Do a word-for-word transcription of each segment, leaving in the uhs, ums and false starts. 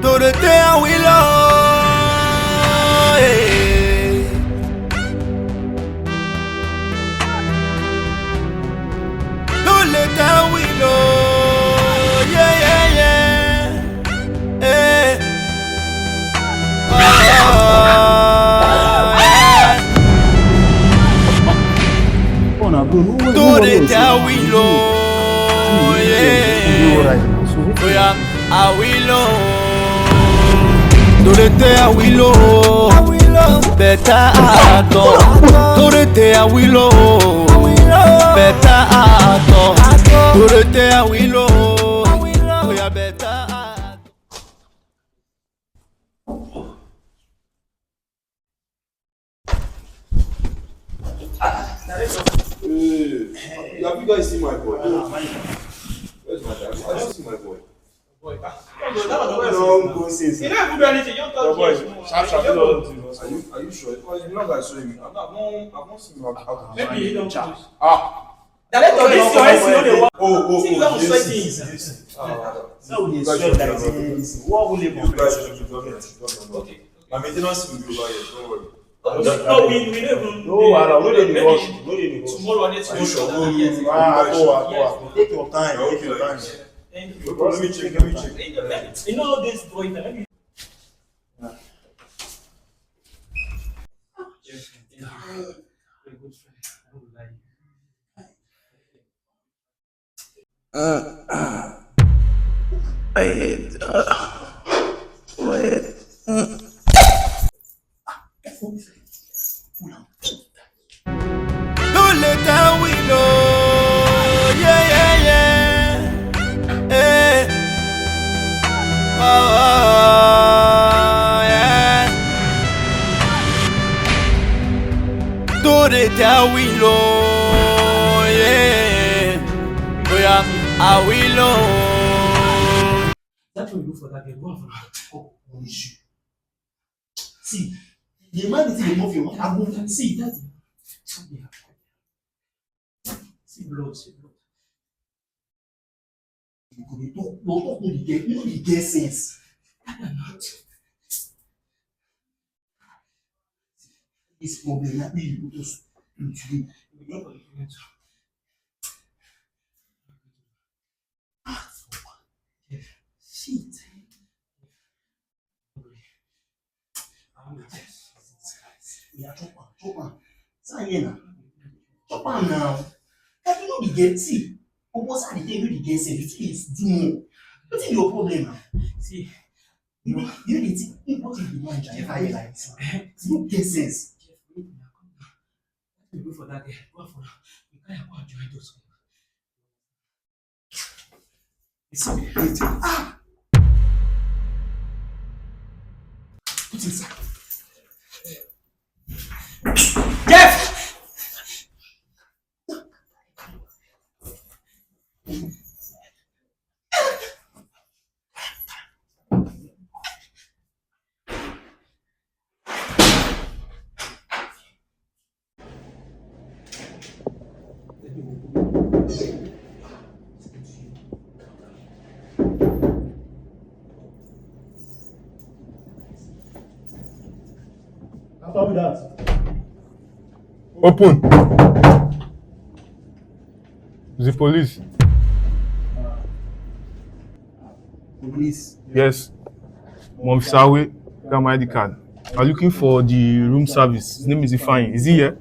Dorothy Awilo, eh. Dorothy Awilo, yeah, yeah, yeah. Eh. Oh, yeah. Dorothy Awilo, yeah. Oya, Awilo. Dorothy Awilo. Better actor. Dorothy Awilo. Better actor. Dorothy Awilo. Oya, better actor. Hey, have you guys seen my boy? Where's my dad? Have you seen my boy? Boy, ah, no, go since. You don't even do anything. You don't talk. Boy, sharp, sharp, you don't do. Are you, are you sure? Because you know I saw him. I've not, I've not seen him. Maybe he don't. Ah. Director, this your A C no dey work. Oh, oh, oh, yes, yes, yes. Ah, so we dey sweat like this. What will you guys do? Okay. My maintenance will be over here. Don't worry. Oh, no, no, we, we don't even. No wahala, no dey rush, no dey rush. Tomorrow, next week. Are you sure? No, no, no, no. Ah, go, ah, go, ah. Take your time, take your time. Thank you. No problem, let me check, let me check. You know this boy, let me. Yeah. Very good friend. I don't like you. Uh, uh, my head, uh, my head. Mm. Too late, I will, oh, yeah, yeah, yeah. Eh. Oh, oh, oh, yeah. Dorothy Awilo, yeah. Oya, Awilo. That one you look for that girl, go and follow her. Oh, no issue. See, the man is in the mafia. I go see that. See blood, see blood. You go dey talk, you talk no dey get, no dey get sense. This problem na me you go just do today. Ah, fuck. Shit. Yeah, chop am, chop am. Say here na. Chop am now. Like you no dey get, see. Omo say I dey tell you no dey get sense. You too dey do more. Wetin be your problem now? See, you know, you know the thing. What if the man drive high like this? You no get sense. Jeff, wait now, calm down. Let me go for that girl. Go for now. You can't go and join those. It's okay. Ah! Put inside. Jeff! After we that. Open. The police. Police. Yes. Mom Sawe, got my I D card. I'm looking for the room service. His name is Ifeanyi. Is he here?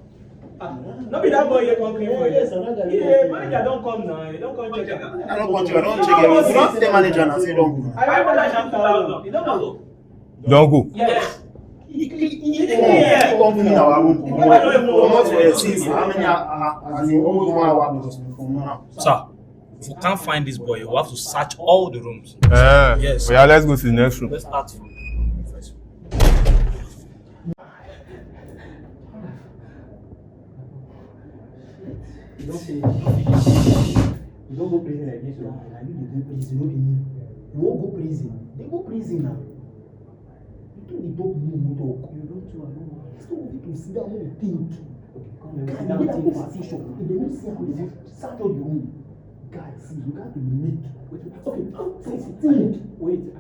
Ah, no be that boy here come clean for you. Yes, another. Yeah, manager don't come now. He don't come check. I don't come check. I don't check. You don't tell manager now. Say don't go. I buy manager two thousand. He don't go. Don't go. Yes. He, he, he, he, he, he come clean our room. He never know him. Come out for your sins. How many, uh, uh, as in almost one hour plus from now. Sir, if you can't find this boy, you have to search all the rooms. Eh, yes. Yeah, let's go to the next room. Let's start from the first room. You don't finish. You don't go prison like this, oh. And you dey go prison, no be me. You won't go prison. They go prison now. You too dey talk, no more talk. You don't too, I don't know. Stop to sit down, no think. Okay, come here. Guy, sit down, you think. Position. If they don't see how you search all your room. Guy, see, you got to make. Wait, wait, okay, think. Wait, I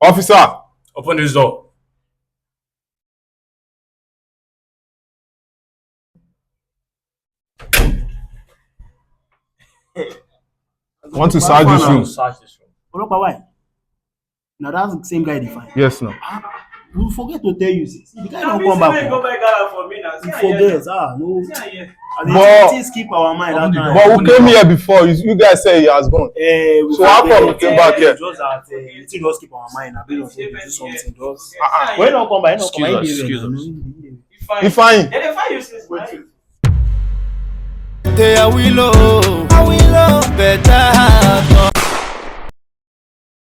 Officer, open this door. I want to search this room. Search this room. Olopa, why? Now that same guy define. Yes, no. We forget to tell you, see, the guy don't come back. Go Oh. buy gala for me now. We forget. Ah, no. See, yeah. And But- the things keep our mind that time. But we came here before. You, you guys say he has gone. Eh, we So how forget. Come we came back here? Just that uh, it just keep our mind. I believe we do something. Just Ah, when don't come back, don't come Excuse back. us, excuse us. If I, They dey find you since night. They are willow, willow, better.